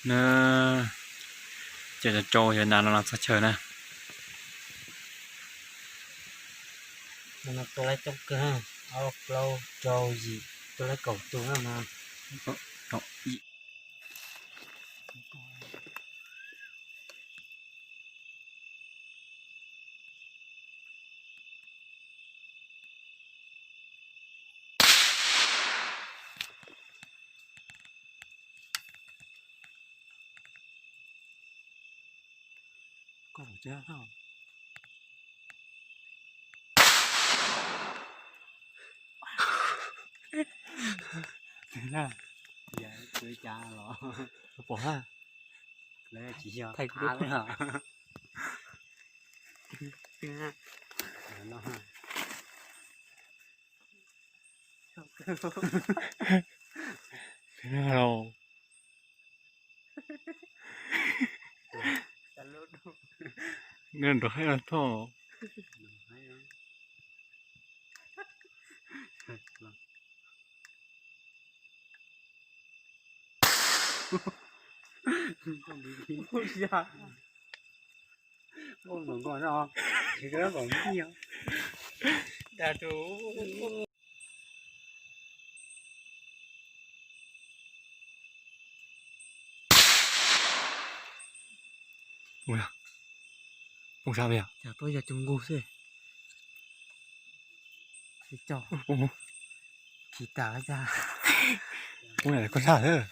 Na, ces rau xyov nas no los txog chaw na. Tua laib coob kawg, ob plaub rau yim, tua laib kaum tus na no. Pom ha. Tsis yog, thaj kuv no. Nrov haib los thoj. Ua, poob sab pem. Cas tuaj yog cov nkuj xwb. Khi tas cas. Poob koj sab xwb.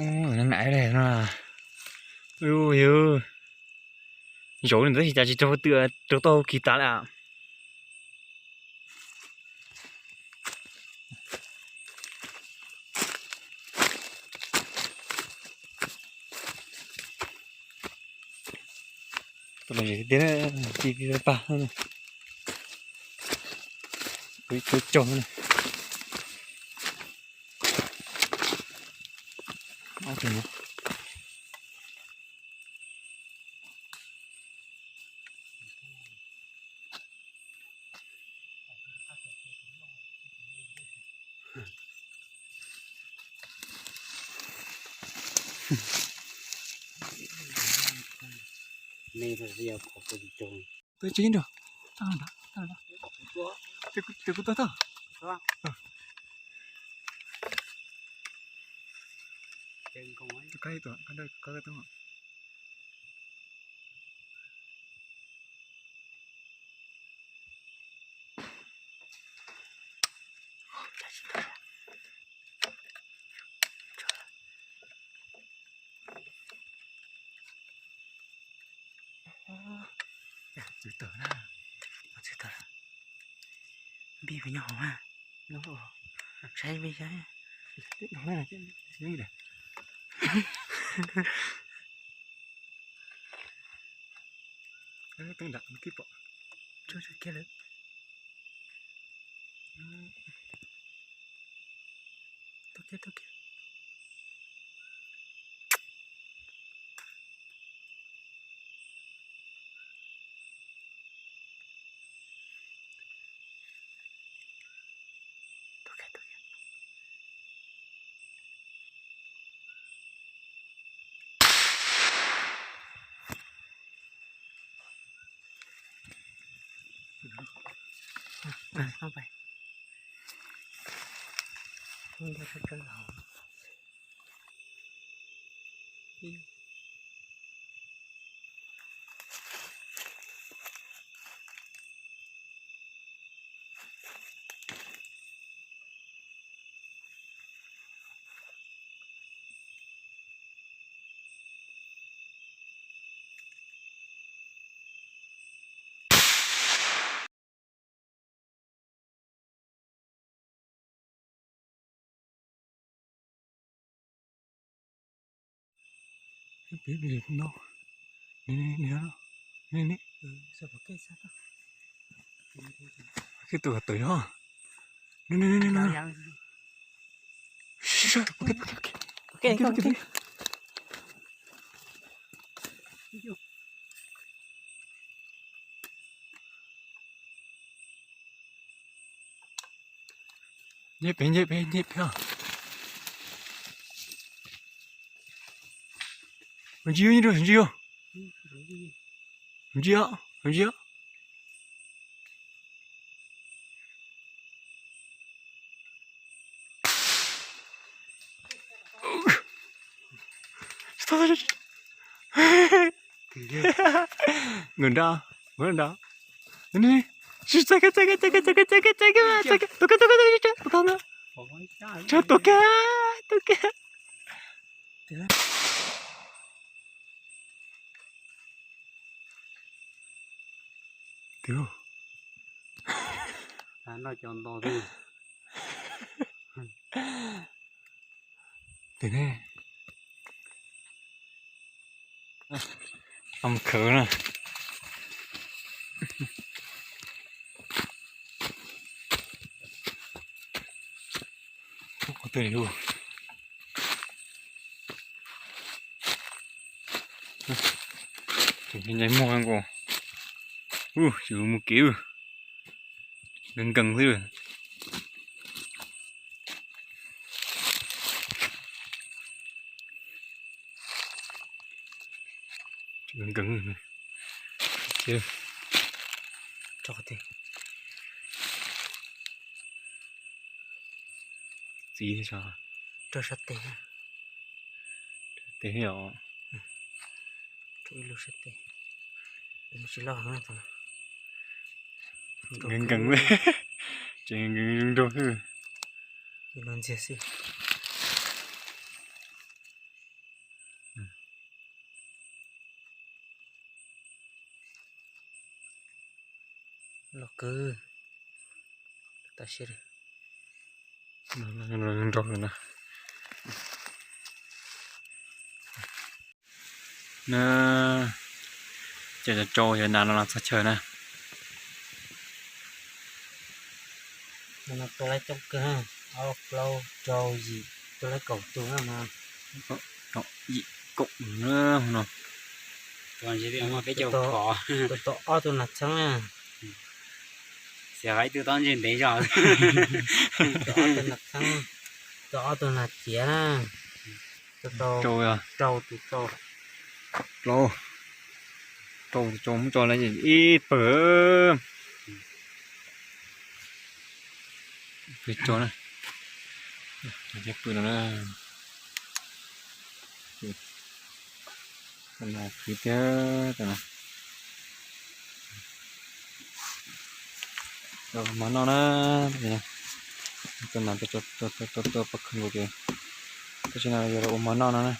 Ub, nag nag li no. Ub, yog zaum li ntawd tab sis cas tsis raug twm, raug tau khi tas lawm. Tus los zem tiag, ti pag, tus ib tug caug na. Ob tug no. Twb tsis nrog, twb kuj tuaj tau. Txwv tawm na, txwv tawm. Npij puas nyob hauv na? Saib npij saib. Tub nram kwj pom. Tsuag tsuag kiag lawm. Kib tus tawm yog. Nce pem, nce pem, nce pem. Ntsia, ntsia, ntsia. Ntsia, ntsia. Nkawd nrad, nkawd nrad. Txais kiag, txais kiag, txais kiag, txais kiag, txais kiag, tuam kiag, tuam kiag, tuam kiag, tuam kiag, tuam kiag, tuam kiag. Twb, noj cov nto twb. Twb ne, tau mus khawb na. Qhov twg li, ncaim muag nkaus. Ub, tsis mus kev, nkees nkees xwb. Nkees nkees. Txiv, rau sab tes, tes os. Ib lub sab tes, tsis loj heev. Nkees nkees, tseem nkees nkees zoo nraug xwb. Ib lub ntxiag xwb. Los kwv, tam sim nrog na. Ces cov tsau yog nas no los txog chaw na. Tus lawv coob kawg, ob plaub rau yim, tus lawv kaum tus na. Yim kaum no. Tus tau ob tug nas txheeb na. Xav hais ib tug tob ntseg ntev zog. Tus ob tug nas txheeb, tus ob tug nas tiav na. Rau, rau tus tsau, rau tus tsau muab tso lawm ib pawg. Pw tso na, pw no na. Khwv tiag, ua mov noj na. Tus nas tua pob kws nkaus ces, tab sis no yog ua mov noj no na.